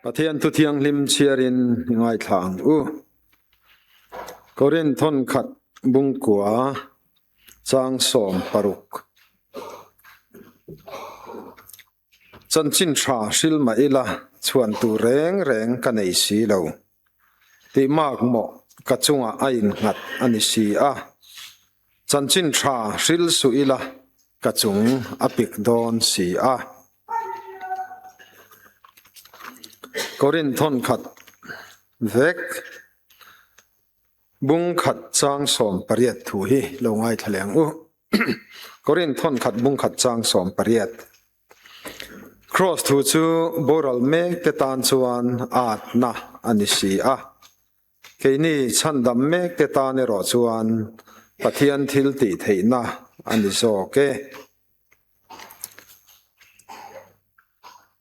Pathian thu thianghlim chhiarin i ngaithla ang u. Korin thawnkhat bungkua chang 16. Chanchin tha hril mah ila chhuan tur reng reng ka nei si lo. Tih mak mawh ka chungah a innghat a ni si a. Chanchin tha hril suh ila ka chung a pik dawn si a. Korin thawnkhat vek bung khat chang 18 thu hi lo ngaithla leh ang u. Korin thawnkhat bung khat chang 18. Kraws thu chu boral mek te tan chuan atna a ni si a. Keini chhandam mek te tan erawh chuan Pathian thil tih theihna a ni zawk e.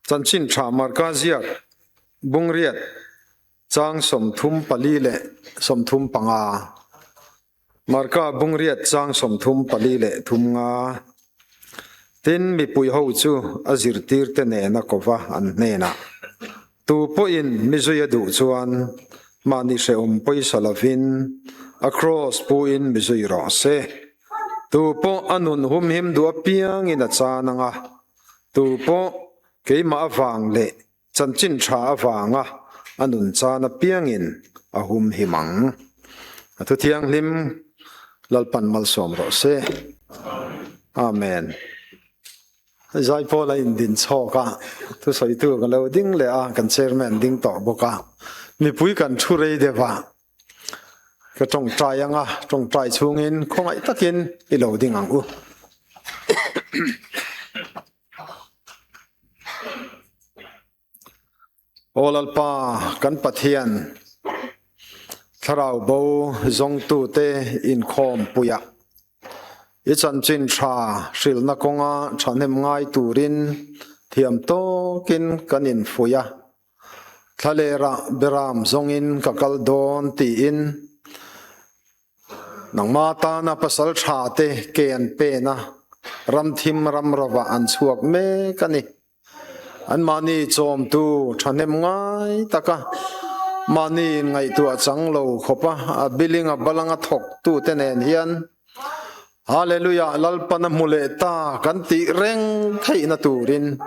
Chanchin tha Marka ziak bungriat chang 34 leh 35. Marka bungriat chang 34 leh thum nga. Tin, mipui ho chu a zirtirte nena kova an hnenah, Tu pawhin mi zui a duh chuan mahni hrehawm pawisa lovin a kraws puin mi zui rawh se. Tu pawh a nun humhim duh apiangin a chan ang a, tu pawh keimah avang leh chanchin tha avanga a nun chan apiangin a humhim ang. A thu thianghlim Lalpan malsawm rawh se. Amen. Zaipawl a indin chhawk a, thusawitu ka lo ding leh a, kan chairman ding tawh bawk a, mipui kan thu rei deuh a, ka tawngtai ang a, tawngtai chhungin khawngaih takin i lo ding ang u. Aw Lalpa kan Pathian, thlarau bo zawngtute inkhawm puia i chanchin tha hrilhna kawnga thahnem ngai turin thiam tawkin kan infuih a. Thlalera beram zawngin ka kal dawn tiin nangma tana pasal tha te ke an pen a, ramthim ram rovah an chhuak mek a ni. Anmahni chawmtu thahnem ngai taka mahni inngaihtuah chang lo khawpa a biling a balanga thawktute nen hian Hallelujah Lalpan a hmu leh ta kan tih reng theihna turin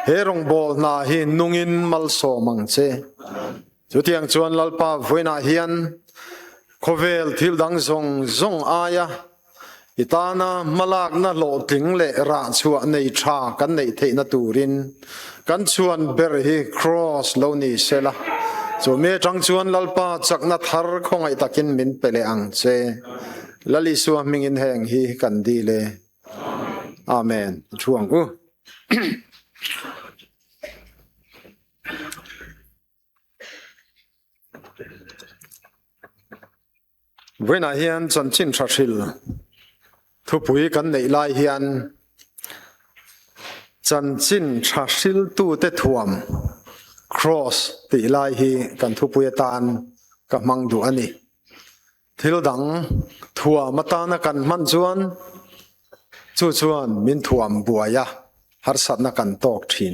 he rawngbâwl hna hi nungin malsawm ang che. Chutiang chuan Lalpa vawiinah hian khawvel thil dang zawng zawng aia I tana hmalakna hlawhtling leh rahchhuah nei tha kan neih theihna turin kan chhuan ber hi Kraws lo ni sela, chumi atang chuan Lalpa chakna thar khawngaih takin min pe leh ang che. Lal Isua hmingin heng hi kan dil e. Amen. I thu ang u. Vawiinah hian chanchin tha hril thupui kan neih lai hian chanchin tha hriltute thuam cross tih lai hi kan thupui atan ka hmang duh a ni. Thil dang thuam atana kan hman chuan chu chuan min thuam buai a, harsatna kan tawk thin.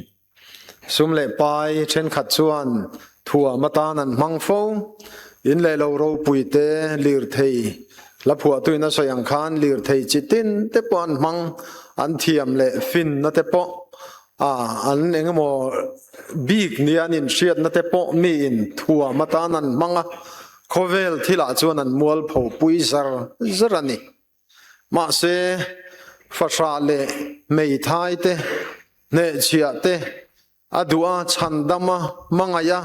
Sum leh pai thenkhat chuan thuam atan an hmang fo. In leh lo ropui te, lirthei hla phuahtuin a sawi ang khan lirthei chi tin te pawh an hmang, an thiam leh finna te pawh a an eng emaw bik nia an inhriatna te pawh miin thuam atan an hmang a, khawvel thilah chuan an mualpho pui zar zar a ni. Mahse, fahrah leh hmeithai te, hnehchhiah te, a duh a, chhandam a, hmangaih a,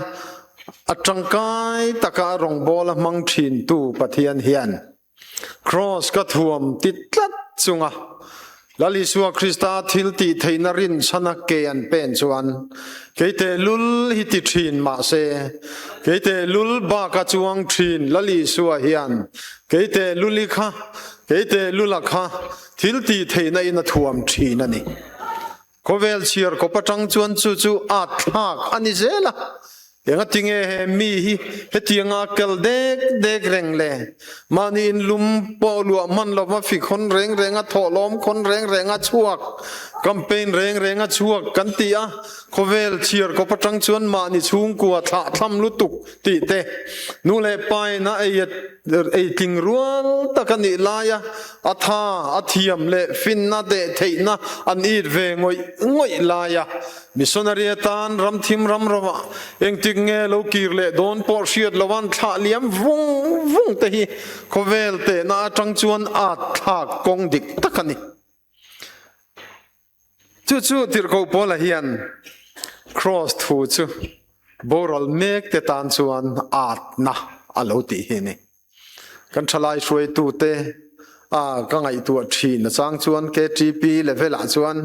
a tangkai taka a rawngbâwl a hmang ṭhintu Pathian hian Kraws ka thuam ti tlat chunga Lal Isua Krista thil tih theihna rinchhana ke an pen chuan kei tehlul hi ti ṭhin mahse, kei tehlul baka chuang ṭhin Lal Isua hian kei tehluli kha, kei tehlula kha thil tih theihna in a thuam ṭhin a ni. Khawvel chhiar kawp aṭang chuan chu chu at thlak a ni zel a. Engatinge he mi hi hetianga a kal dek dek reng le? Mahni in lum pawh luah hman lova fikhawn reng reng a thawhlawm khawn reng reng a chhuak, campaign reng reng a chhuak kan ti a, khawvel chhiar kawp atang chuan mahni chhungkua thlah thlam lutuk tih te, nu leh pa in a ei ei tling rual tak a nih laia a tha, a thiam leh finna deh theihna an it ve ngawih ngawih laia Missionary atan ram thim ram rawah engtik nge lo kir leh dawn pawh hriat loan thlah liam vung vung te hi khawvel tehna atang chuan at thlak kawng dik tak a ni. Chu chu Tirhkoh Paula hian Kraws thu chu boral mek te tan chuan atna a lo tih hi a ni. Kan thalai hruaitute a ka ngaihtuah thin a chang chuan KTP level ah chuan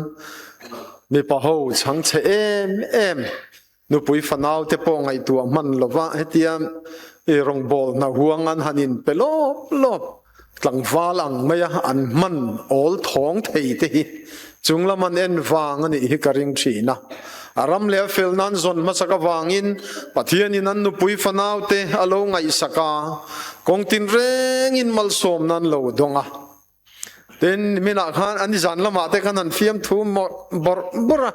mipa ho chhang chhe em em nupui fanau te pawh ngaihtuah hman lova hetia i rawngbawl hna huang an han in pe lawp lawp tlangval ang mai a an hman awl thawng thei te hi chung lam an en vang a nih hi ka ring thin a. A ram leh a fel nan zawn hmasak avangin Pathianin an nupui fanaute a lo ngaihsak a, kawng tinrengin malsawm nan lo dawng a. Tin, niminah khan an zan lamah te khan an fiamthu bawrh bawrh a,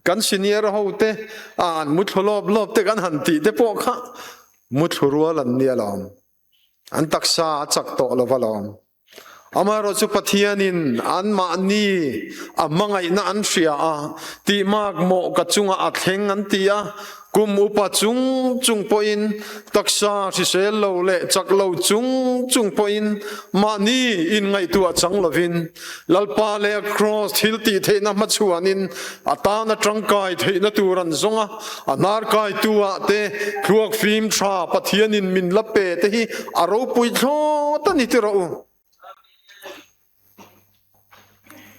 kan senior hote an muthlu lawp lawp te kan han tih te pawh kha muthlu rual an nia lawm. An taksa a chak tawh lo va lawm. Amaherawh chu Pathianin anmahni a hmangaihna an hria a, tihmak mawh ka chungah a thleng an ti a, kum upa chung chung pawhin, taksa hrisel lo leh chak lo chung chung pawhin mahni inngaihtuah chang lovin, Lalpa leh a Kraws thil tih theihna hmachhuanin a tana tangkai theihna tur an zawng a, a hnarkaitu ah te thluak fim tha Pathianin min la pe te hi a ropui thlawt a ni ti rawh u.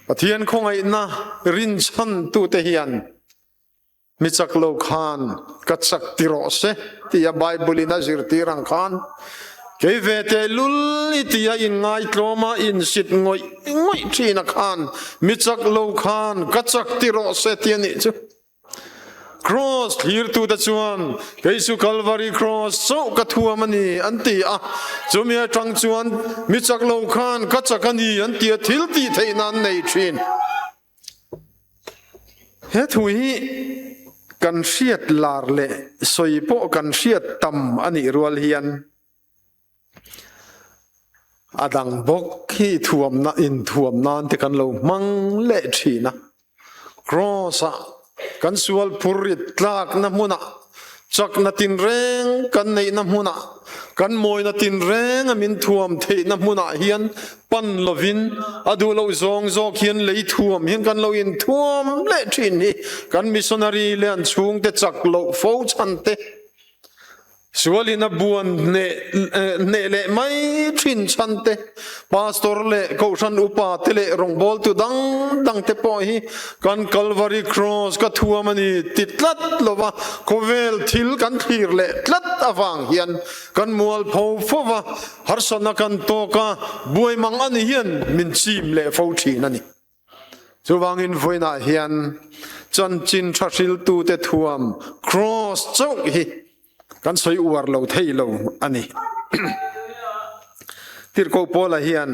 Pathian khawngaihna rinchhan tute hian Mi chak lo khan ka chak ti rawh se tia Bible in a zirtir ang khan kei ve teh lul i tia inngaitlawm a insit ngawih ngawih thin a khan mi chak lo khan ka chak ti rawh se ti a nih chu. Cross thlirtute chuan kei chu Calvary Cross chauh ka thuam a ni an ti a, chumi atang chuan mi chak lo khan ka chak a ni an tia thil tih theihna an nei thin. He thu hi kan hriat lar leh sawi pawh kan hriat tam a nih rual hian a dang bawk hi thuamna inthuam nan te kan lo hmang leh thin a. Kraws-ah kan sual phur rit tlakna hmunah Chakna tinreng kan neihna hmunah, kan mawina tinrenga min thuam theihna hmunah hian pan lovin a duh loh zawng zawk hian lei thuam hian kan lo inthuam leh thin hi kan missionary leh an chhungte chak loh fo chhan te sualin a buan hneh hneh leh mai thin chhan te Pastor leh Kohhran upa te leh rawngbawltu dang dang te pawh hi kan Calvary Cross ka thuam a ni ti tlat lova khawvel thil kan thlir leh tlat avang hian kan mualpho fo va, harsatna kan tawk a, buai mang a ni hian min chim leh fo thin a ni. Chuvangin vawiinah hian chanchin tha hriltute thuam Cross chauh hi kan sawi uar lo thei lo a ni. Tirhkoh Paula hian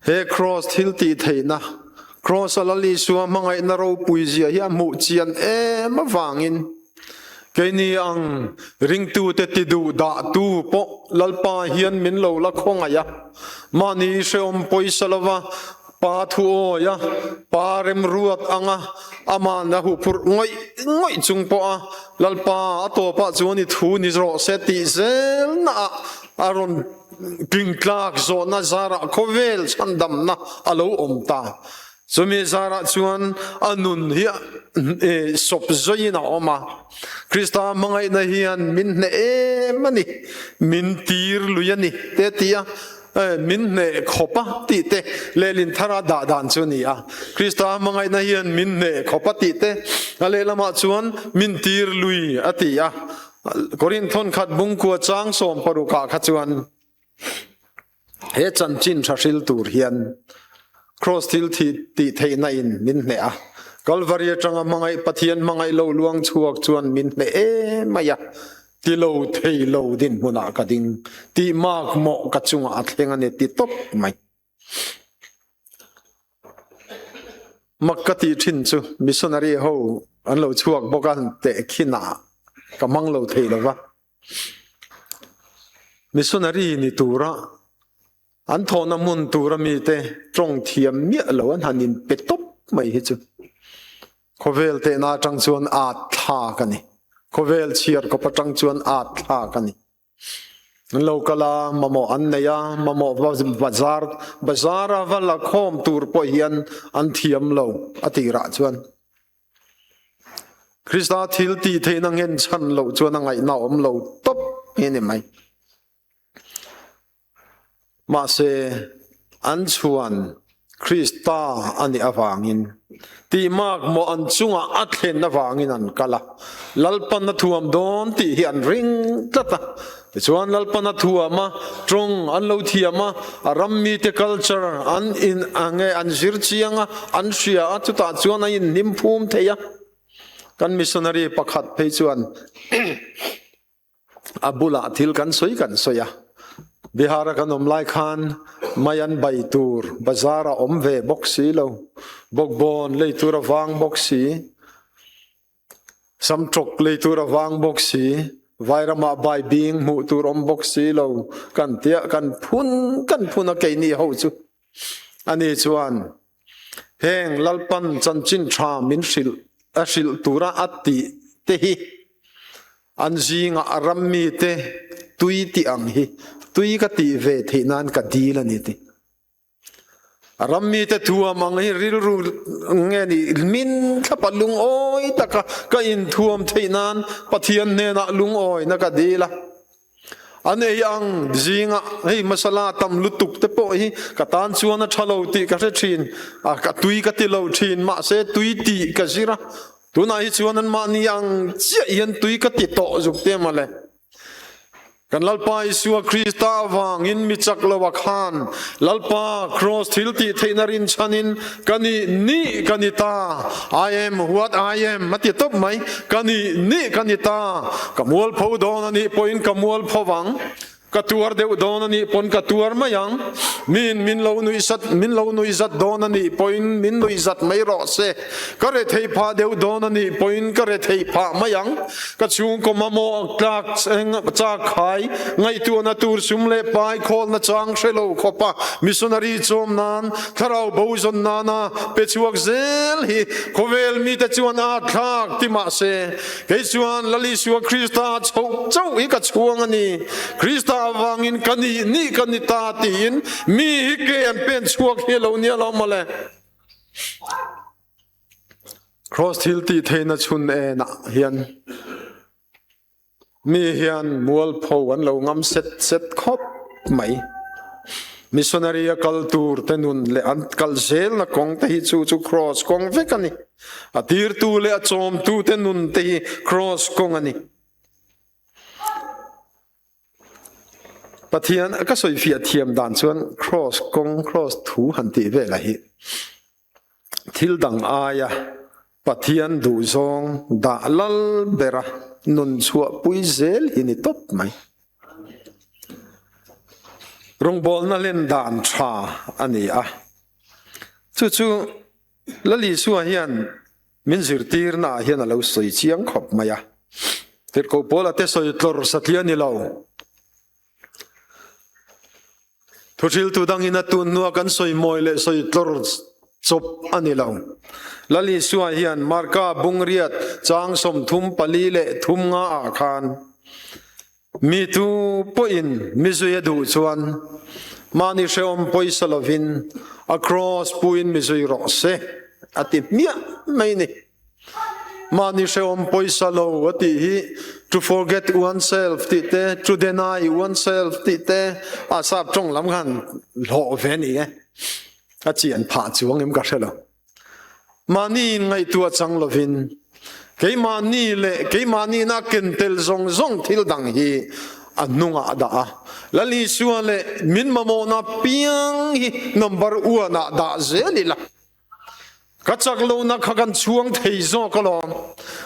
he Cross thil tih theihna, Cross-a Lal Isua hmangaihna ropui zia hi a hmuh chian em avangin keini ang ringtute ti duh dahtu pawh Lalpa hian min lo la khawngaih a, mahni hrehawm pawisa lova Pa thu awi a, Pa remruat anga ama'n a huphurh ngawih ngawih chung pawha Lalpa a tawpah chuan i thu ni rawh se tih zelnaah a rawn tlingtlak zawhna zarah khawvel chhandamna a lo awm ta. Chumi zarah chuan a nun hi sawp zawiin a awm a, Krista hmangaihna hian min hneh em a ni, min tir lui a ni te ti a, min hneh khawp a tih te lehlin thara dah dan chu a ni a. Krista hmangaihna hian min hneh khawp a tih te, a lehlamah chuan min tir lui a ti a. Korinth thawnkhat bungkua chang sawmparukah kha chuan, He chanchin tha hril tur hian Kraws thil tih theihna in min hneh a. Kalvari atanga hmangaih Pathian hmangaih lo luang chhuak chuan min hneh em mai a, ti lo thei lo dinhmunah ka ding tih makmawh ka chungah a thleng a ni ti tawp mai. Mak ka tih thin chu missionary ho an lo chhuak bawk a, tehkhinah ka hmang lo thei lo va. Missionary ni tura an thawhna hmun tura mite tawng thiam miah lo an han inpe tawp mai hi chu khawvel tehna atang chuan at thlak a ni. Khawvel chhiar kawp atang chuan at thlak a ni. An lo kal a, mamawh an nei a, mamawh bazar bazara va la khawm tur pawh hian an thiam lo a tirah chuan. Krista thil tih theihna nghen chhan loh chuan a ngaihna awm lo tawp hi a ni mai. Mahse, an chhuan Krista a nih avangin tih mak maw an chungah a thlen avangin an kal a, Lalpan a thuam dawn tih hi an ring tlat a. Tichuan Lalpan a thuam a, tawng an lo thiam a, a ram mite culture an in nge an zir chiang a, an hria a, chutah chuan an inhnim phum thei a. Kan missionary pakhat phei chuan A bulah thil kan sawi kan sawi a, Bihar-a kan awm lai khan mai an bai tur bazar a awm ve bawk si lo, bawkbawn lei tur a vang bawk si, samtawk lei tur a vang bawk si, vairamah bai bing hmuh tur awm bawk si lo kan tia kan phun kan phun a keini ho chu. Ani chuan heng Lalpan chanchin tha min hrilh a hrilh tura a tih te hi An zingah a ram mite tui tih ang hi tui ka tih ve theih nan ka dil a ni ti. A ram mite thuam ang hi rilru nge ni min thlapa lungawi taka ka inthuam theih nan Pathian hnenah lungawina ka dil a. An ei ang zingah hei masala tam lutuk te pawh hi ka tan chuan a tha lo tih ka hre thin a, ka tui ka ti lo thin mahse tui tih ka zir a. Tunah hi chuan anmahni ang chiah hian tui ka ti tawh zuk te mawle. Kan Lalpa Isua Krista avangin mi chak lo a khan Lalpa Kraws thil tih theihna rinchhanin ka nih nih ka ni ta, I am what I am a ti tawp mai, ka nih nih ka ni ta, ka mualpho dawn a nih pawhin ka mualpho vang. Ka tuar deuh dawn a nih pawn ka tuar mai ang. Miin min lo nuihsat, min lo nuihzat dawn a nih pawhin min nuihzat mai rawh se. Ka rethei phah deuh dawn a nih pawhin ka rethei phah mai ang. Ka chhungkaw mamawh tlak chak khai ngaihtuahna tur sum leh pai khawlna chang hre lo khawpa missionary chawm nan, thlarau bo zawn nana pe chhuak zel hi khawvel mite chuan a thlak ti mah se, Kei chuan Lal Isua Krista chhoh chauh hi ka chhuang a ni, Krista avangin ka nih nih ka ni ta tiin mi hi ke an pen chhuak hi a lo nia lo mawle. Kraws thil tih theihna chhun enah hian mi hian mualpho an lo ngam set set khawp mai. Missionary a kal tur te nun leh an kal zelna kawng te hi chu chu kraws kawng vek a ni. A tirtu leh a chawmtu te nun te hi kraws kawng a ni. Pathian ka sawifiah thiam dan chuan kraws kawng, kraws thu han tih velah hi thil dang aia Pathian duhzawng dah lal bera nun chhuahpui zel hi ni tawp mai. Rawngbawlna len dan tha a ni a, chu chu Lal Isua hian min zirtirna ah hian a lo sawi chiang khawp mai a. Tirhkoh Paula te sawi tlawr satliah a ni lo. Thuhriltu dangin a tun hnua kan sawi mawi leh sawi tlawr chawp a ni lo. Lal Isua hian Marka bungriat chang 34 leh thum nga ah khan mi tu pawhin mi zui a duh chuan mahni hrehawm pawisa lovin a kraws puin mi zui rawh se a ti hmiah mai ni. Mahni hrehawm pawisa lo a tih hi to forget oneself tih te, to deny oneself tih te a sap tawng lam khan hlawh ve ni e. A chian phah chuang em ka hre lo. Mahni in ngaihtuah chang lovin keimahni leh keimahni in a ken tel zawng zawng thil dang hi a hnungah a dah a. Lal Isua leh min mamawhna piang hi number one ah dah zel ila. Ka chak lohna kha kan chhuang thei zawk alawm.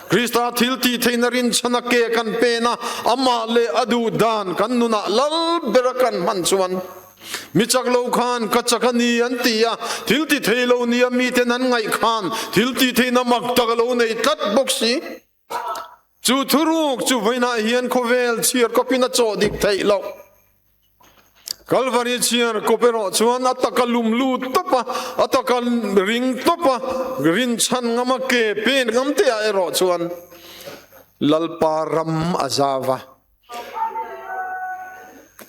Krista thil tih theihna rinchhana ke kan pen a, amah leh a duh dan kan nunah lal bera kan hman chuan mi chak lo khan ka chak a ni an ti a, thil ti thei lo nia miten an ngaih khan thil tih theihna mak tak a lo nei tlat bawk si. Chu thuruk chu vawiinah hian khawvel chhiar kawpin a chawh dik theih loh. Kalvari chhiar kawp erawh chuan a taka lum lut tawp a, a taka ring tawp a, rinchhan ngam a, ke pen ngam te ah erawh chuan Lalpa ram a zau a.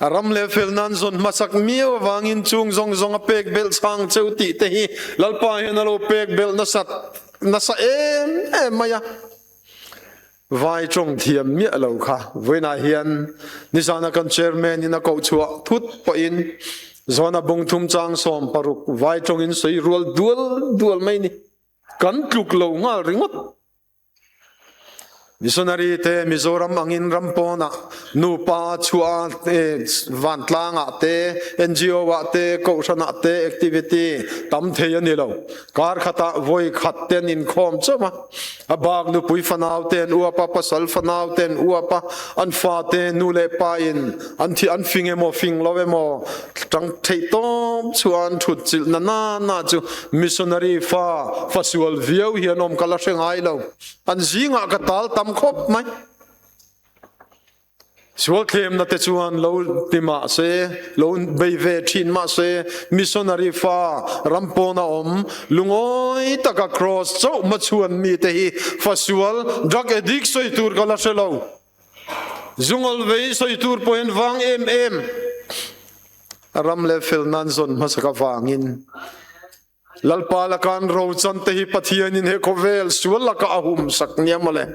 A ram leh fel nan zawn hmasak miau avangin chung zawng zawng a pek belh chhang cheu tih te hi Lalpa hian a lo pek belh nasat nasa em em mai a. Vai tawng thiam miah lo kha vawiinah hian nizana kan chairman in a koh chhuah thut pawhin Zona bungthum chang 16 vai tawngin sawi rual dual dual mai ni. Kan tluk lo nghal ringawt. Missionary te Mizoram angin ram pawnah nupa chhuah te vantlangah te NGO ah te kohhranah te activity tam thei a ni lo. Kar khatah vawi khat te an inkhawm chauh a, a bak nupui fanau te an uap a, pasal fanau te an uap a, an fate nu leh pa in an thi an fing emaw fing lo emaw tang theih tawp chuan thut chilh na na na chu missionary fa fasual viau hian awm ka la hre ngai lo. An zingah ka tal tam khawp mai. Sual thlemna te chuan lo ti mah se, lo bei ve thin mah se, missionary fa ram pawna awm lungawi taka cross chauh hmachhuan mi te hi fa sual drug addict sawi tur ka la hre lo. Zungawl vei sawi tur pawh hian vang em em. A ram leh fel nan zawn hmasak avangin Lalpa laka an rochan te hi Pathianin he khawvel sual laka a hum sak nia mawle.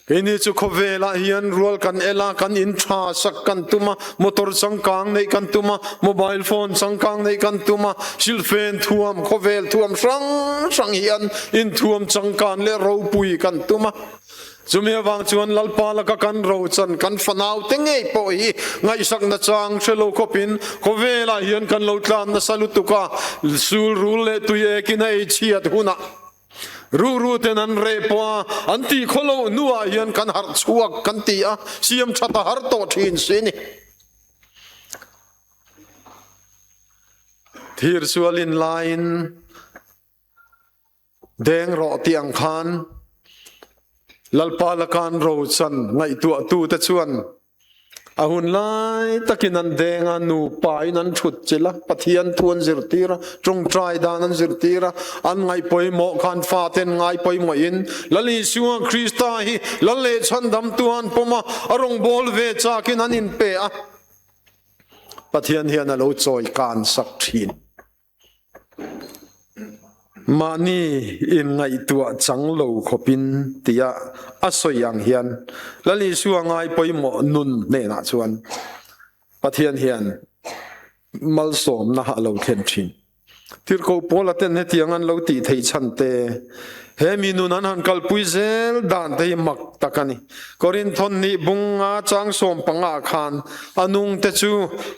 Keini chu khawvelah hian rual kan el a, kan in tha sak kan tum a, motor changkang neih kan tum a, mobile phone changkang neih kan tum a, silhfen thuam, khawvel thuam hrang hrang hian inthuam changkan leh ropui kan tum a. Chumi avang chuan Lalpa laka kan rochan, kan fanaute ngei pawh hi ngaihsak nachang hre lo khawpin khawvelah hian kan lo tlan nasa lutuk a, sul rul leh tui ekin a ei chhiat hunah Ruru ten an reh pawh a, an tih khaw loh hnuah hian kan harh chhuak kan ti a, siam that a har tawh thin si a ni. Thir sualin laiin deng rawh tih ang khan Lalpa lakan rochan ngaihtuahtute chuan A hun lai takin an deng a, nupa in an thut chilh a, Pathian thu an zirtir a, tawngtai dan an zirtir a, an ngaihpawimawh kha an fate an ngaipawimawhin Lal Isua Krista hi Lal leh Chhandamtu an pawm a, a rawngbâwl ve châkin an inpe a, Pathian hian a lo chawi kân sak ṭhîn. Mahni inngaihtuah chang lo khawpin tia a sawi ang hian Lal Isua ngai pawimawh nun hnenah chuan Pathian hian malsawmna a lo thlen thin. Tirhkoh Paula ten hetiang an lo tih theih chhan te, he mi nun an han kalpui zel dan te hi mak tak a ni. Korinthon nih bunga chang 15 khan a nungte chu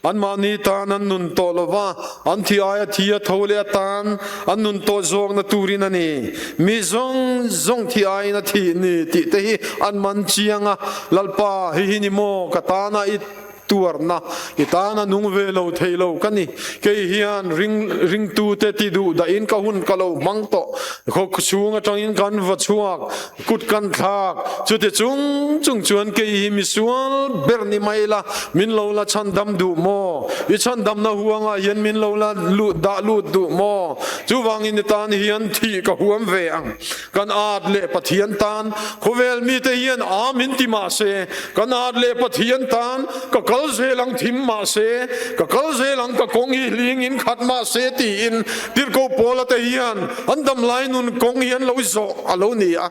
anmahni tan an nun tawh lo va, an thi aia thi a tho leh atan an nun tawh zawkna turin a ni. Mi zawng zawng thi aiin a thih ni tih te hi an man chiang a, Lalpa, hei hi ni maw ka tana i tuarna i tana nung ve lo thei lo ka ni. Kei hian ring ringtute ti duh dahin ka hun ka lo hmang tawh. Khaw chhung atangin kan va chhuak, kut kan thlak. Chuti chung chung chuan kei hi misual ber ni mai la, min lo la chhandam duh maw? I chhandamna huangah hian min lo la lut dah lut duh maw? Chuvangin i tan hian thih ka huam ve ang. Kan at leh Pathian tan khawvel mite hian a min ti mah se, kan at leh Pathian tan ka kal zel ang thim mah se, ka kal zel ang ka kawng hi hling in khat mah se tiin Tirhkoh Paula te hian an damlai nun kawng hi an lo zawh a lo ni a.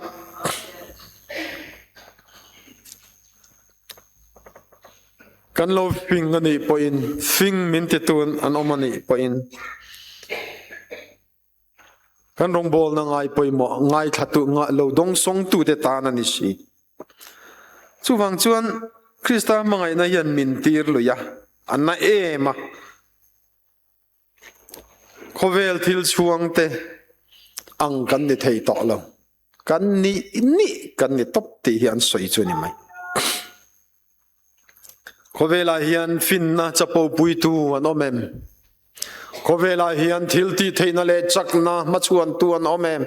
Kan lo fing a nih pawhin, fing min titun an awm a nih pawhin, Kan rawngbawlna ngai pawimawh ngaithlatu lo dawngsawngtute tan a ni si. Chuvang chuan Krista hmangaihna hian min tir lui a, a na em a. Khawvel thil chhuang te ang kan ni thei tawh lo. Kan nih nih kan ni tawp tih hi an sawi chu a ni mai. Khawvelah hian finna chapo puitu an awm em? Khawvelah hian thil tih theihna leh chakna hmachhuantu an awm em?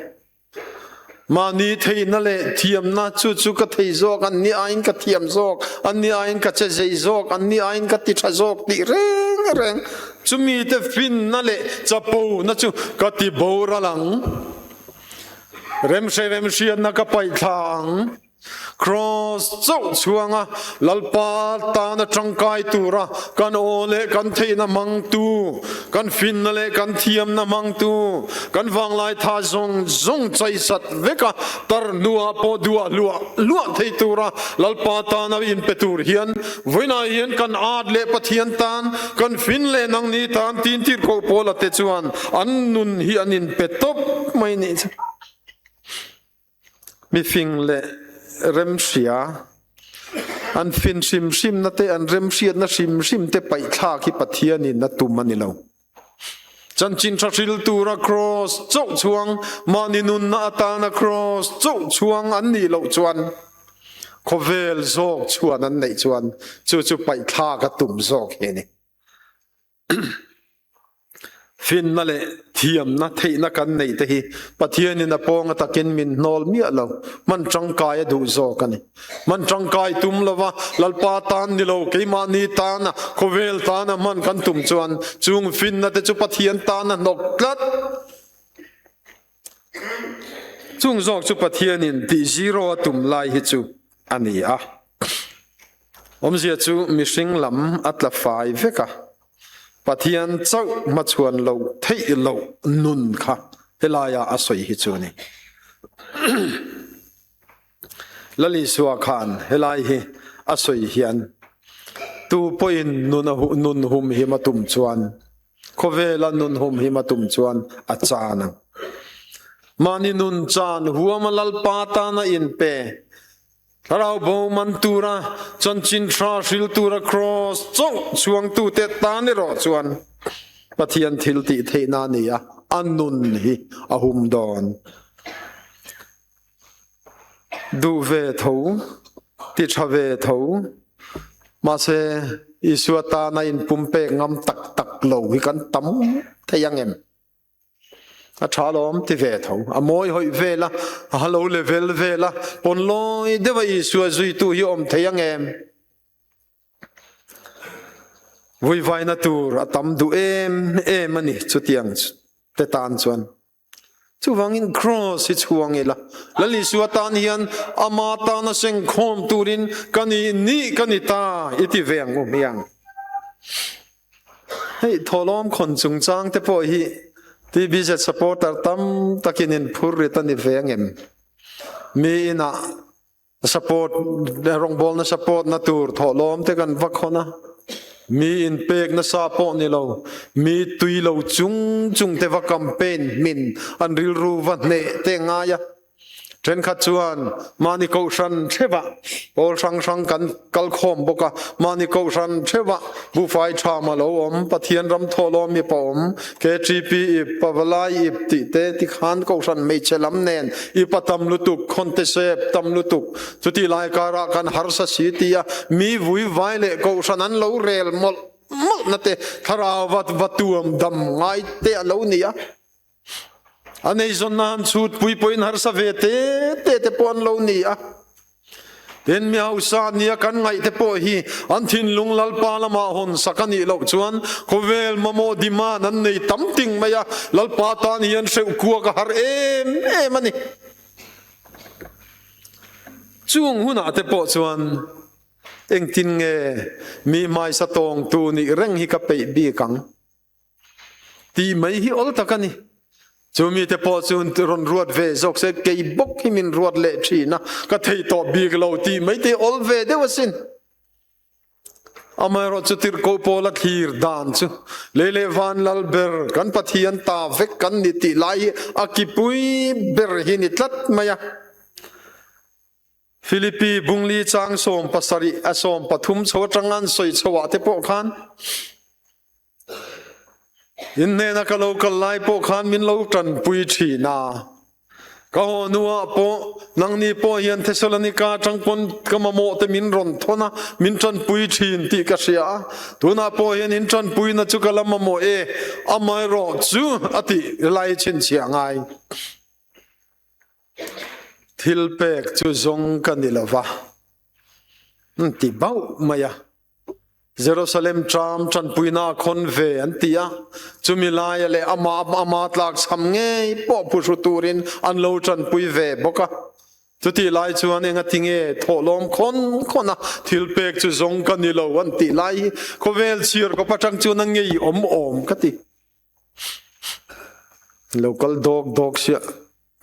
Mahni theihna leh thiamna chu chu ka thei zawk, anni aiin ka thiam zawk, anni aiin ka che zei zawk, anni aiin ka ti tha zawk tih reng reng chumi te finna leh chapona chu ka ti boral ang. Remhre remhriatna ka paih thla ang. Kraws chauh chhuanga Lalpa tana tangkai tura kan aw leh kan theihna hmangtu, kan finna leh kan thiamna hmangtu, kan vanglai tha zawng zawng chaisat veka tar hnuah pawh duah hluah hluah thei tura Lalpa tana inpe tur hian vawiinah hian kan at leh Pathian tan, kan fin leh nangni tan tin tirhkoh Paula te chuan an nun hi an inpe tawp mai nih chu. Mifing leh remhria, an fin hrim hrimna te, an remhriatna hrim hrim te paihthlak hi Pathianin a tum a ni lo. Chanchin tha hril tura kraws chauh chhuang, mahni nunna atana kraws chauh chhuang an nih loh chuan, khawvel zawk chhuan an neih chuan chu chu paihthlak a tum zawk hi a ni. Finna leh thiamna theihna kan neih te hi Pathianin a pawnga takin min hnawl miah lo, hman tangkai a duh zawk a ni. Hman tangkai tum lova Lalpa tan ni lo, keimahni tana, khawvel tana hman kan tum chuan chung finna te chu Pathian tan a hnawk tlat. Chung zawk chu Pathianin tih zero a tum lai hi chu a ni a. Awmzia chu mihring lam a tla fai vek a, Pathian chauh hmachhuan loh theih loh nun kha helaia a sawi hi chu a ni. Lal Isua khan helai hi a sawi hian tu pawhin nun a nun humhim a tum chuan khawvela nun humhim a tum chuan a chan ang. Mahni nun chan huama Lalpa tana inpe Thlarau bo man tura chanchin tha hril tura kraws chauh chhuangtute tan erawh chuan Pathian thil tih theihna a ni a, a nun hi a hum dawn. Duh ve tho, ti tha ve tho, mahse Isua tana inpumpek ngam tak tak lo hi kan tam thei ang em? A tha lawm ti ve tho. A mawi hawih vel a, a halo level vel a, pawn lawi deuh a Isua zuitu hi awm thei ang em? Vuivaina tur a tam duh em em a ni chutiang te tan chuan. Chuvangin Kraws hi chhuang ila, Lal Isua tan hian ama tana sengkhawm turin ka ni nih ka ni ta i ti ve ang u hmiang. Hei thawhlawm khawn chungchang te pawh hi TBZ supporter tam takin in phur rit a ni ve ang em? Mi inah support rawngbawlna support na tur thawhlawm te kan va khawn a, mi in pek nasa pawh ni lo, mi tui lo chung chung te va campaign hmin an rilru va hneh te ngai a. Thenkhat chuan mahni kohhran theuhah pawl hrang hrang kan kal khawm bawk a, mahni kohhran theuhah buhfai tham a lo awm, Pathian ram thawhlawm ip a awm, KTP ip, Pavalai ip tih te tikhan kohhran hmeichhe lam nen ip a tam lutuk, khawnte sep tam lutuk, chutih lai karah kan harsa si ti a, mi vui vai leh kohhran an lo rel mawlh mawlh na te thlarau va va tuam dam ngai te a lo ni a. A neizawnna han chhut pui pawhin harsa ve te te te pawh an lo ni a. Tin, mi hausa nia kan ngaih te pawh hi an thinlung Lalpa lamah hawn sak a nih loh chuan khawvel mamawh demand an nei tam ting mai a, Lalpa tan hian hreuh kuak a har em em a ni. Chung hunah te pawh chuan engtin nge mi hmaisa tawngtu nih reng hi ka peih bik ang? Tih mai hi awl tak a ni. Chu mite pawh chu rawn ruat ve zawk se, kei bawk hi min ruat leh thin a, ka thei tawh bik lo tih mai te awl ve deuh asin. Amaherawh chu tirhkoh pawla thlir dan chu lei leh van lal ber kan Pathian ta vek kan ni tih lai hi a kipui ber hi ni tlat mai a. Philippi bungli chang 17 a 13 chho atang an sawi chho ah te pawh khan. In hnena ka lo kal lai pawh khan min lo tanpui thin a. Ka haw hnuah pawh nangni pawh hian Thesalonika atang pawn ka mamawh te min rawn thawn a, min tanpui thin tih ka hria a. Tunah pawh hian in tanpuina chu ka la mamawh e, amaherawh chu a tih lai chhinchhiah ngai. Thil pek chu zawng ka ni lo va, ti bauh mai a. Jerusalem tram tanpuina a khawn ve an ti a, chumi laia leh amah ama tlakchham ngei pawh phuhru turin an lo tanpui ve bawk a. Chutih lai chuan engati nge thawhlawm khawn khawn a thil pek chu zawng ka ni lo an tih lai hi khawvel chhiar kawp atang chuan a ngei awm awm ka ti. Lo kal dawk dawk sia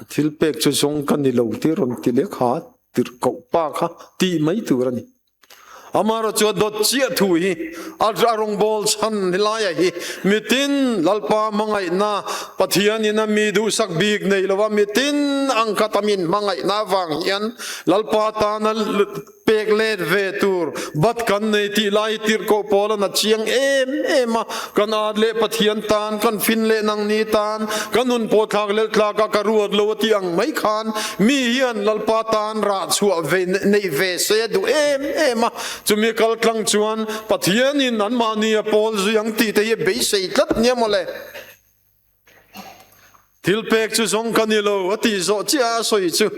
thil pek chu zawng ka ni lo tih rawn ti leh kha tirh koh pa kha tih mai tur a ni. Amaherawh chu a dawt chiah thu hi a rawngbâwl chhan helaia hi mitin Lalpa hmangaihna Pathianin a mi duhsak bik nei lova mitin ang khat a min hmangaihna avang hian Lalpa tana Pek let ve tur bat kan nei tih lai hi tirhkoh pawl an a chiang em em a, kan at leh Pathian tan, kan fin leh nangni tan, kan hun pawh thlak lel tlak a ka ruat lo a tih ang mai khan mi hian Lalpa tan rah chhuah ve neih ve se a duh em em a, chumi kal tlang chuan Pathianin anmahni a pawl zui ang tih te hi a beisei tlat nia mawle. Thil pek chu zawng ka ni lo a tih zawh chiah a sawi chu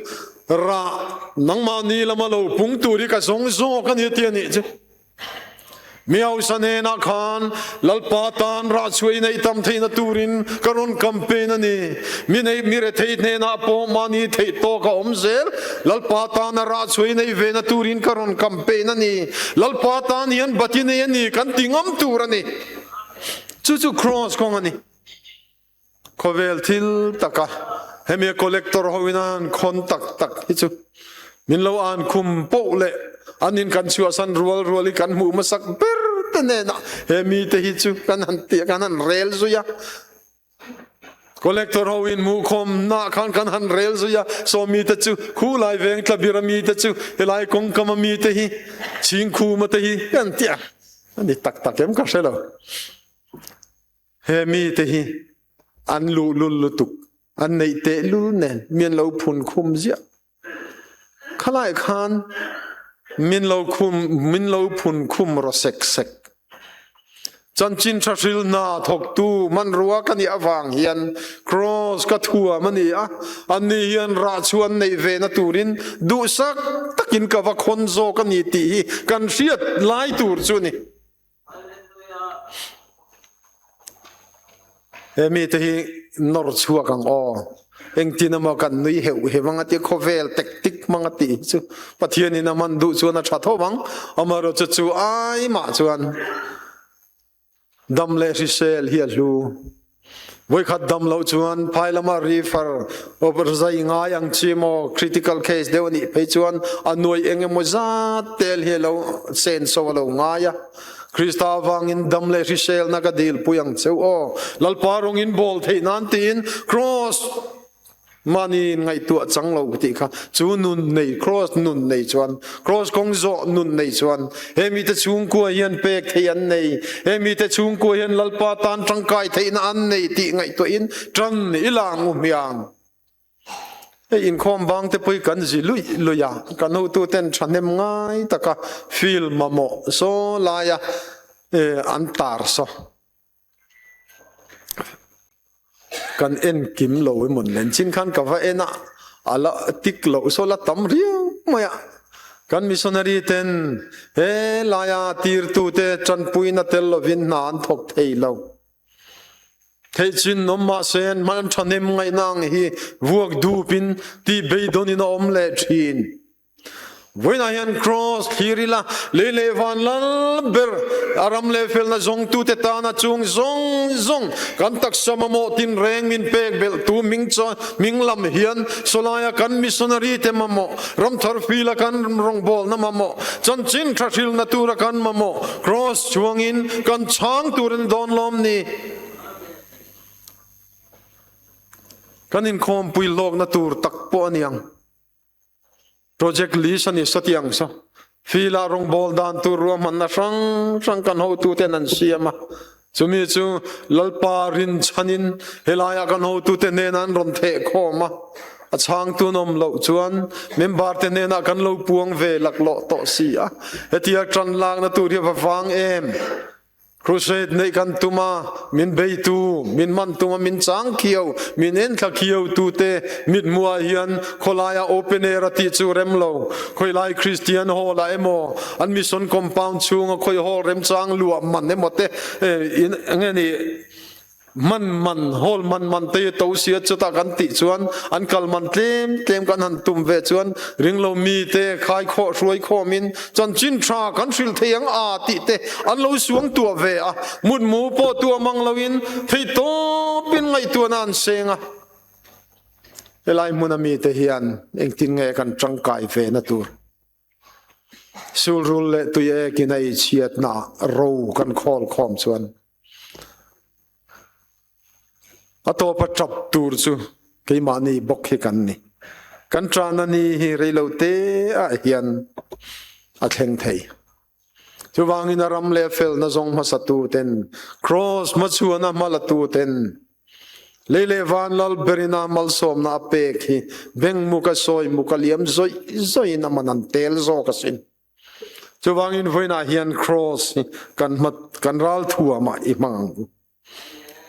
rah nangmahni lama lo pung tur hi ka zawng zawk a ni tih a nih chu. Mi hausa hnenah khan Lalpa tan rah chhuah i neih tam theihna turin ka rawn campaign a ni. Mi nei mi rethei hnenah pawh mahni theih tawk a awm zel. Lalpa tana rah chhuah i neih vena turin ka rawn campaign a ni. Lalpa tan hian bat i nei a ni kan ti ngam tur a ni. Chu chu Cross kawng a ni. Khawvel thil taka hemi a collector ho in an khawn tak tak hi chu min lo an khum poh leh an in kan chhuahsan rual rual hi kan hmuh hmasak ber te hnenah he mi te hi chu kan han tih kan han rel zui a. Collector ho in hmuhkhawm nah khan kan han rel zui a, saw mi te chu khu lai veng tlabir a mi te chu helai kawngkam a mi te hi chhingkhum a te hi kan ti a. A ni tak tak em ka hre lo. He mi te hi an luhlul lutuk, an neih tehlul nen mi an lo phun khum ziah. Khalai khan min lo khum min lo phun khum rawh sek sek. Chanchin tha hril hna thawktu hmanrua ka nih avang hian Cross ka thuam a ni a, anni hian rah chu an neih ve na turin duhsak takin ka va khawn zawk a ni tih hi kan hriat lai tur chu a ni. He mite hi nawr chhuak ang aw. Engtin emaw kan nui heuh heuh ang a ti, khawvel tactic hmang a tih hi chu Pathianin a hman duh chuan a tha tho ang. Amaherawhchu chu ai mah chuan dam leh hrisel hi a hlu. Vawikhat dam loh chuan phai lama refer zai ngai ang chi maw critical case deuh a nih phei chuan a nuai eng emaw zat tel hi a lo senso a lo ngai a. Krista avangin dam leh hriselna ka dilpui ang cheu aw. Lalpa rawng in bawl theih nan tiin Cross Mahni in ngaihtuah chang lo tih kha chu nun nei cross nun nei chuan cross kawng zawh nun nei chuan he mite chhungkua hian pek theih an nei he mite chhungkua hian Lalpa tan tangkai theihna an nei tih ngaihtuah in tan i lang u hmiang. Hei inkhawm bang te pawh hi kan zi luih luih a kan hotu ten thahnem ngai taka field mamawh saw laia an tar saw. Kan en kim lo emaw nen chin khan ka va en a, a la tik loh saw la tam riau mai a. Kan missionary ten he laia tirtute tanpuina tel lovin hna an thawk thei lo. Theih chin awm mahse an hman thahnem ngaihna ang hi vuak dupin tih beidawnin a awm leh thin. Vawiinah hian Kraws thlir ila, lei leh van lal ber a ram leh felna zawngtute tana chung zawng zawng kan taksa mamawh tinreng min pek belhtu hming chuan hming lam hian sawlaia kan missionary te mamawh, ramthar fila kan rawngbawlna mamawh, chanchin tha hrilna tura kan mamawh Kraws chuangin kan chhang tur a ni dawn lawm ni? Kan inkhawmpui hlawkna tur tak pawh a ni ang. Project list a ni satiang sa. Fila rawngbâwl dan tur ruahmanna hrang hrang kan hotuten an siam a. Chumi chu Lalpa rinchhanin helaia kan hotute hnenah an rawn theh khawm a, a chhangtu an awm loh chuan member te hnenah kan lo puang ve laklawh tawh si a, hetia tan lakna tur hi a va vang em? Crusade neih kan tum a, min beitu, min man tum a, min chang khiau, min enthla khiau tute mithmuh ah hian khawlaia open air a tih chu rem lo. Khawilai Christian Hall ah emaw, an mission compound chhunga khawi hall remchang luah man emaw te in enge ni man man hall man man te hi to sia chutah kan tih chuan an kal man tlem tlem kan han tum ve chuan ringlo mi te khai khawh hruai khawmin chanchin tha kan hrilh thei ang a tih te an lo suang tuah ve a mutmu pawh tuah mang loin thei tawpin ngaihtuahna an seng a helai hmuna mite hian engtin nge kan tangkai ve na tur Sulrul leh tui ekin a eichhiatna ro kan khawl khawm chuan a tawpa tap tur chu keimahni bawk hi kan ni. Kan ṭahna ni hi reilo te ah hian a thleng thei. Chuvangin a ram leh felna zawng hmasa tu ten, Kraws hmachhuana hma la tu ten, Lei leh van lal berina malsawmna a pek hi beng muk a sawi muk a liam zawih zawihin a man an tel zawk asin. Chuvangin vawiinah hian Kraws hi kan hma kan ral thuamah i hmang ang u.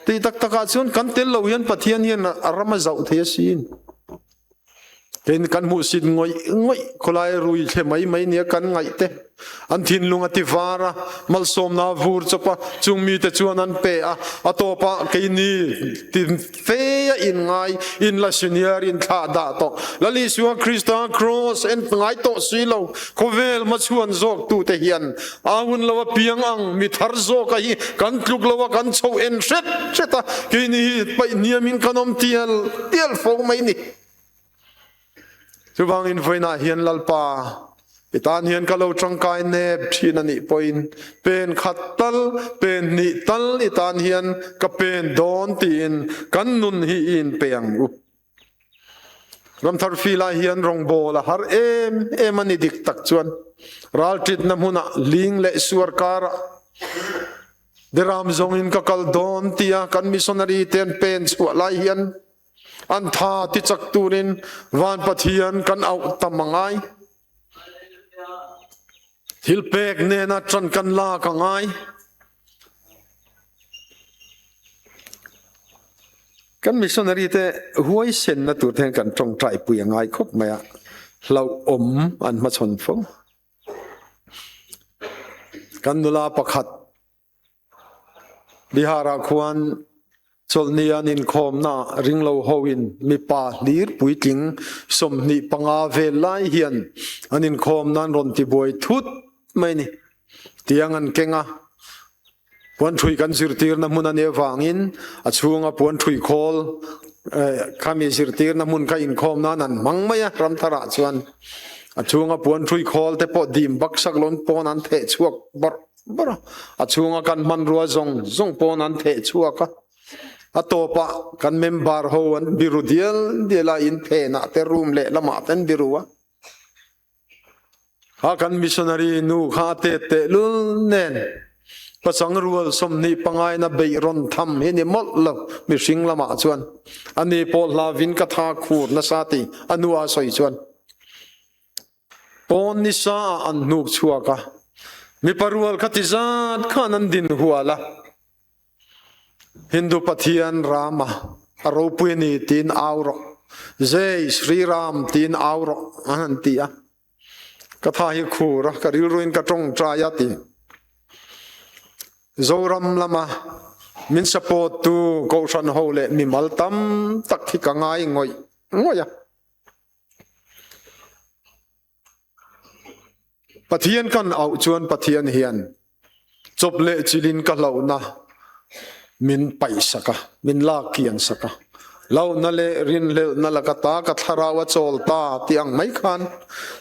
Tih tak takah chuan kan tel lo hian Pathian hian a ram a zauh thei asin. Kei kan hmuhsit ngawih ngawih khawlai rui thle mai mai nia kan ngaih te an thinlung a ti var a, malsawmna a vur chawp a, chung mite chuan an pe a, a tawpah keini tin fe a in ngai, in la senior in thlah dah tawh. Lal Isua Krista Kraws en ngai tawh si lo, khawvel hmachhuan zawk tute hian a hun lo a piang ang mi thar zawk a hi kan tluk lo a kan chho en hret hret a, keini hi paih hniamin kan awm tial tial fo mai ni. Chuvangin vawiinah hian Lalpa, i tan hian ka lo tangkai nep thin a nih pawhin pen khat tal, pen hnih tal i tan hian ka pen dawn tiin kan nun hi i inpe ang u. Ramthar filah hian rawngbawl a har em em a ni dik tak chuan ralṭitna hmunah ling leh suar karah Deram zawngin ka kal dawn tia kan missionary te an pen chhuah lai hian an tha ti chak turin van Pathian kan auh tam a ngai. Thil pek nena ṭan kan lak a ngai. Kan missionary te huaisenna tur te hian kan ṭawngṭai pui a ngai khawp mai a, hlauhawm an hmachhawn fo. Kan nula pakhat Bihar-ah khuan chawlhni an inkhawmna ringlo hoin mipa hlir puitling 25 vel lai hian an inkhawmna an rawn tibuai thut mai a ni. Tiang an keng a, puanthui kan zirtirna hmun a nih avangin a chhunga puanthui khawl khami zirtirna hmun kha inkhawm nan an hmang mai a, Ramtharah chuan a chhunga puanthui khawl te pawh dim baksak lawn pawn an theh chhuak bawrh bawrh a, a chhunga kan hmanrua zawng zawng pawn an theh chhuak a, a tawpah kan member ho an biru dial dial a, in phenah te room lehlamah te an biru a. Kha kan missionary nu kha a tet tehlul nen pachang rual 25 in a beih rawn tham hi ni mawlh lo mihring lamah chuan ani pawh hlavin ka tha khur nasa tih a nu a sawi chuan pawn nisa ah an hnuk chhuak a mipa rual kha ti zat khan an din hual a Hindu Pathian Rama a ropui a ni tiin au rawh Jai Shri Ram tiin au rawh an han ti a. Ka tha hi khur a, ka rilruin ka tawngtai a ti. Zoram lama min support tu Kohhran ho leh mimal tam tak hi ka ngai ngawih ngawih a. Pathian kan auh chuan Pathian hian chawp leh chilin ka hlauhna min paih sak a, min lak kian sak a. Hlauhna leh rinhlelhna laka ta ka thlarau a chawl ta tih ang mai khan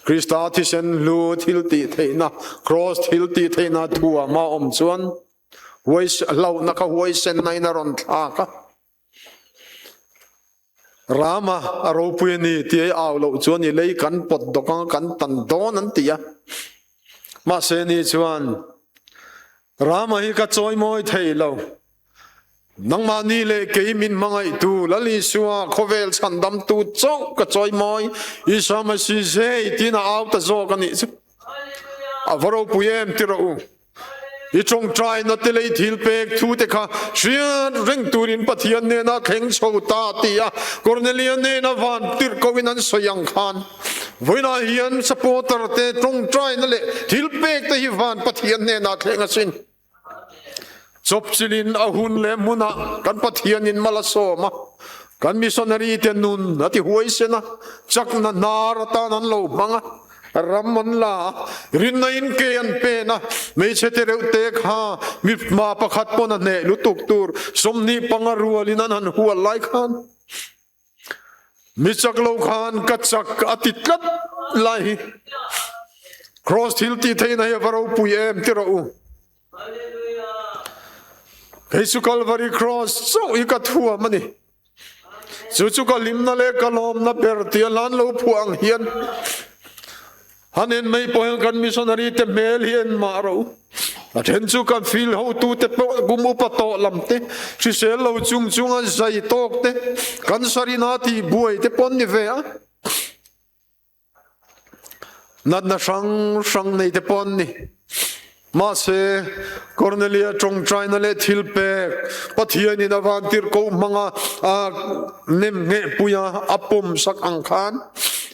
Krista thisen hlu thil tih theihna, Kraws thil tih theihna thuam a awm chuan hlauhna kha huaisenna in a rawn thlak a. Rama a ropui a ni tih a au loh chuan i lei kan pawt dawk ang a, kan tan dawn an ti a. Mahse ni chuan. Rama hi ka chawimawi thei lo. Nangmahni leh kei min hmangaihtu Lal Isua khawvel chhandamtu chauh ka chawimawi. Isua Masih zei tiin a au ta zawk a nih chu. A va ropui em ti rawh u. I tawngtaina te lei thil pek thu te kha hriat reng turin Pathian nena thleng chho ta ti a Kornelia nena van tirh koin an sawi ang khan vawiinah hian supporter te tawngtaina leh thil pek te hi van Pathian hnenah thleng asin. Chawpchilhin a hun leh hmunah kan Pathianin mal a sawm a, kan missionary te nun a ti huaisen a, chakna hnar atan an lo hmang a. Ram an la a, rinna in ke an pen a, hmeichhe te reuh te kha mipma pakhat pawn a hneh lutuk tur 25 rualin an han hual lai khan mi chak lo khan ka chak a ti tlat lai hi Kraws thil tih theihna hi a va ropui em ti rawh u. Kei chu Kalvari Kraws chauh hi ka thuam a ni. Chu chu ka hlimna leh ka lawmna ber tia hlan lo phuah ang hian han en mai pawh hian kan missionary te hmel hi en mah rawh u. A then chu kan field hotu te pawh kum upa tawh lam te, hrisel lo chung chunga zai tawk te, kan sarina tih buai te pawh an ni ve a. Natna hrang hrang nei te pawh an ni. Mahse, Kornelia tawngtaina leh thilpek Pathianin a vantir ko hmanga a nem nghehpui a, a pawm sak ang khan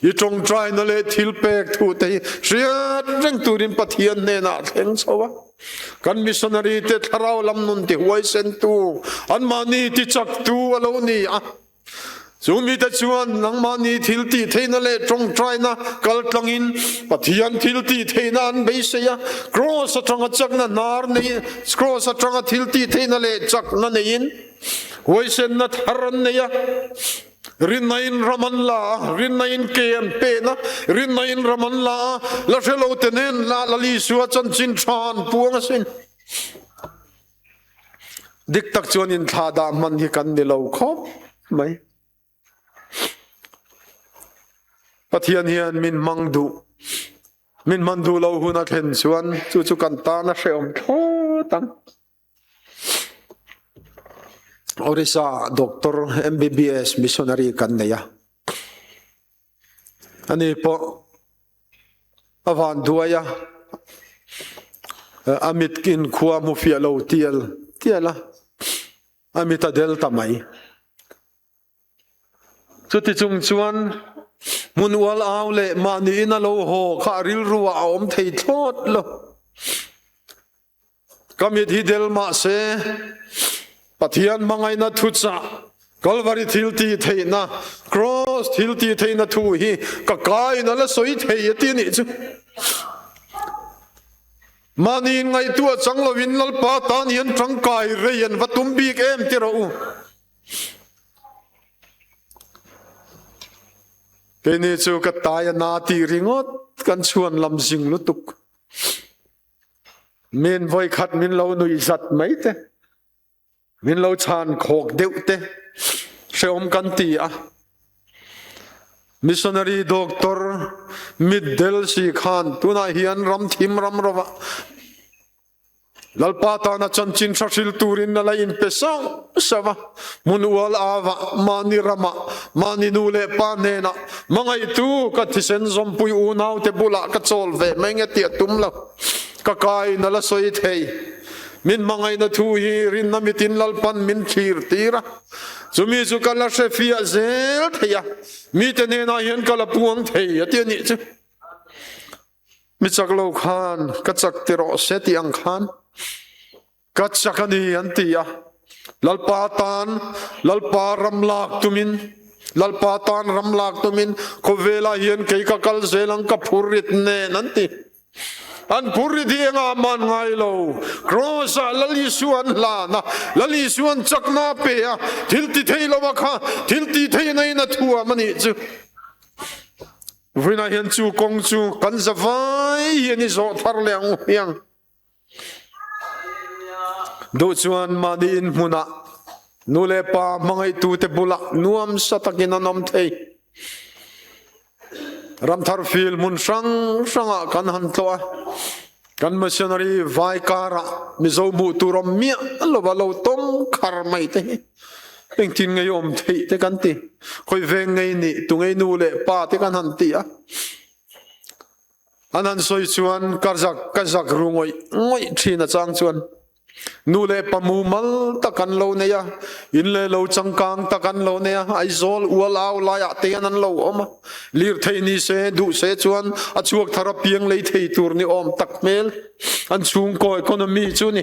i tawngtaina leh thilpek thu te hi hriat reng turin Pathian hnenah a thleng chho a. Kan missionary te thlarau lam nun ti huaisentu, anmahni ti chaktu a lo ni a. Chu mite chuan nangmahni thil tih theihna leh tawngtaina kal tlangin Pathian thil tih theihna an beisei a, Kraws atanga chakna hnar nei, Kraws atanga thil tih theihna leh chakna neiin huaisenna thar an nei a, rinnain ram an la a, rinnain ke an pen a, rinnain ram an la a, la hre lo te nen la Lal Isua chanchin tha an puang asin. Dik tak chuan inthlah dah hman hi kan ni lo khawp mai. Pathian hian min hmang duh, min hman duh lo hun a thlen chuan chu chu kan tan a hrehawm thlawt ang. Orissa Doctor MBBS missionary kan nei a. Ani pawh a van duai a, a mit in khua hmu fiah lo tial tial a, a mit a del ta mai. Chuti chung chuan hmun ual au leh mahni in a lo haw kha a rilru ah a awm thei thlawt lo. Ka mit hi del mah se, Pathian hmangaihna thuchah, Kalvari thil tih theihna, Kraws thil tih theihna thu hi ka kaiin a la sawi thei a ti a nih chu. Mahni inngaihtuah chang lovin Lalpa tan hian tangkai rei an va tum bik em ti rawh u. Keini chu ka tai a na tih ringawt kan chhuan lam zing lutuk. Min vawikhat min lo nuih zat mai te, min lo chhan khawk deuh te hreawm kan ti a. Missionary doctor mitdel si khan tunah hian ram thim ram rova Lalpa tana chanchin hra hril turin a la inpe sauh sauh a, hmun ual ava mahni ramah mahni nu leh pa hnenah hmangaihtu ka thisen zawmpui unaute bulah ka chawl ve mai nge tih a tum lo. Ka kaiin a la sawi thei. Min hmangaihna thu hi rinna mitin Lalpan min thlir tir a, chumi chu ka la hre fiah zel thei a, mite hnenah hian ka la puang thei a ti a nih chu. Mi chak lo khan ka chak ti rawh se tih ang khan ka chak a ni an ti a. Lalpa tan Lalpa ram lak tumin Lalpa tan ram lak tumin khawvelah hian kei ka kal zel ang ka phurrit nen an ti. An phurrit hi engah man ngai lo. Kraws-ah Lal Isua an hlan a, Lal Isua an chakna a pe a, thil ti thei lo a kha thil ti theihna in a thuam a nih chu. Vawiinah hian chu kawng chu kan za vai hian i zawh thar leh ang u hmiang. Duh chuan mahni in hmunah nu leh pa hmangaihtute bulah nuam sa takin an awm thei. Ramthar field hmun hrang hrangah kan han tlawh a. Kan missionary vai karah Mizo hmuh tur awm miah lova lo tawm khar mai te hi engtin ngei awm theih te kan ti. Khawi veng ngei nih tu ngei nu leh pa te kan han ti a. An han sawi chuan ka zak ka zak ru ngawih ngawih thin a chang chuan nu leh pa mumal tak an lo nei a, in leh lo changkang tak an lo nei a, Aizawl ual au laiah te hian an lo awm a, lirthei ni se duh se chuan a chhuak thar apiang lei thei tur ni awm tak hmel an chhungkaw economy chu ni.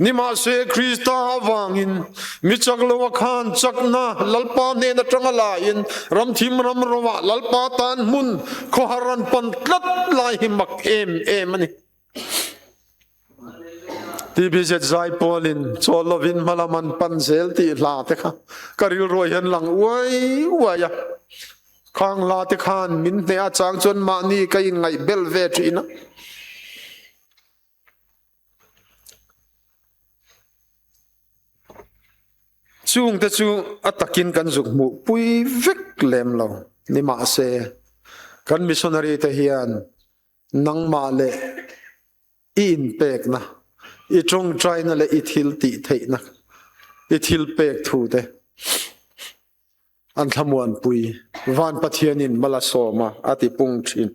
Nimahse Krista avangin mi chak lo a khan chakna Lalpa hnen atanga lain ramthim ram rovah Lalpa tan hmun khawhar an pan tlat lai hi mak em em a ni. TBZ zai pawlin chawl lovin hmalam an pan zel tih hla te kha ka rilruah hian lang uai uai a. Khang hla te khan min hneh a chang chuan mahni ka inngaih bel ve thin a. Chungte chu a takin kan zuk hmuh pui vek lem lo ni mahse kan missionary te hian nangmah leh i inpekna, i tawngtaina leh i thil tih theihna, i thil pek thu te an thlamuanpui Van Pathianin mal a sawm a, a ti pung thin.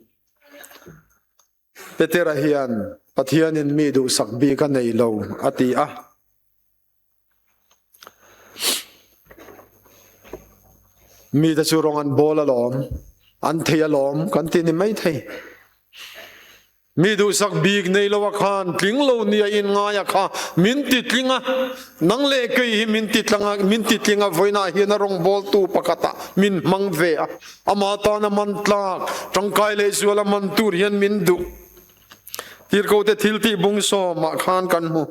Petera hian Pathianin mi duhsak bik a nei lo a ti a. Mite chu rawng an bawl alawm, an thei alawm kan ti ni mai thei. Mi duhsak bik nei lo a khan tling lo nia in ngai a kha min ti tling a, nang leh kei hi min ti tlang a, min ti tling a vawiinah hian a rawngbawltu pakhatah min hmang ve a. Ama tana man tlak, tangkai leh zuala man tur hian min duh. Tirhkote thil tih bung sawmah khan kan hmu,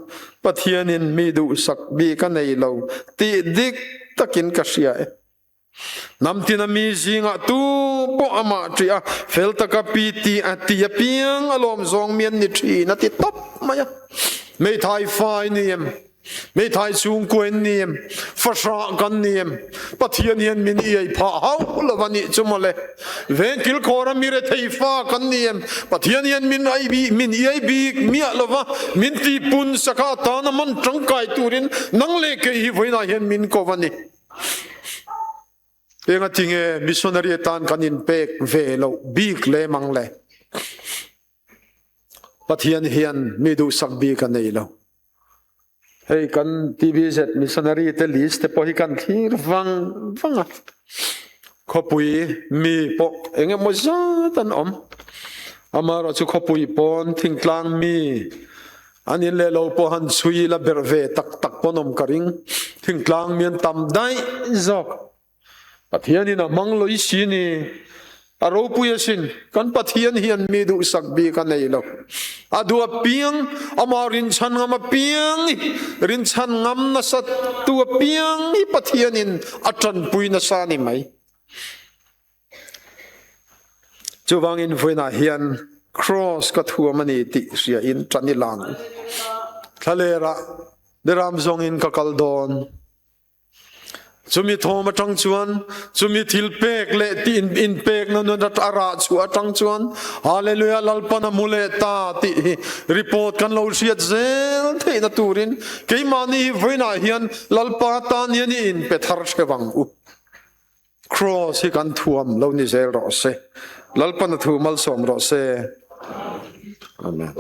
Pathianin mi duhsak bik a nei lo tih dik takin ka hria e. Hnam tina mi zingah tu pawh amah ṭih a, fel taka pi ti a ti apiang a lawm zawng mi an ni ṭhin a ti tawp mai a. Hmeithai fa i ni em? Hmeithai chhungkua in ni em? Fahrah kan ni em? Pathian hian min iai phah hauh lo a nih chu mawle. Veng kilkhawra mi rethei fa kan ni em? Pathian hian min ai min iai bik miah lo va, min tihpun saka atana man tangkai turin nang leh kei hi vawiinah hian min ko a ni. Engatinge missionary atan kan inpek ve loh bik lem ang le? Pathian hian mi duhsak bik a nei lo. Hei kan TBZ missionary te list te pawh hi kan thlir vang vang a. Khawpui mi pawh eng emaw zat an awm. Amaherawhchu khawpui pawn thingtlang mi an in leh lo pawh han chhui la berh ve tak tak pawn awm ka ring. Thingtlang mi an tam daih zawk. Pathianin a hmang lawih si ni. A ropui asin, kan Pathian hian mi duhsak bik a nei lo. A duh apiang, amah rinchhan ngam apiang hi, rinchhan ngam nasa tu apiang hi Pathianin a tanpui nasa ni mai. Chuvangin vawiinah hian Kraws ka thuam a ni tih hriain tan i lang. Thlalerah Beram zawngin ka kal dawn. Chumi thawm atang chuan, chumi thil pek leh ti inpekna nun a rah chhuah atang chuan, Hallelujah Lalpan a hmu leh ta tih hi report kan lo hriat zel theihna turin keimahni hi vawiinah hian Lalpa tan hian i inpe thar hreuh ang u. Kraws hi kan thuam lo ni zel rawh se. Lalpan a thu malsawm rawh se. Amen.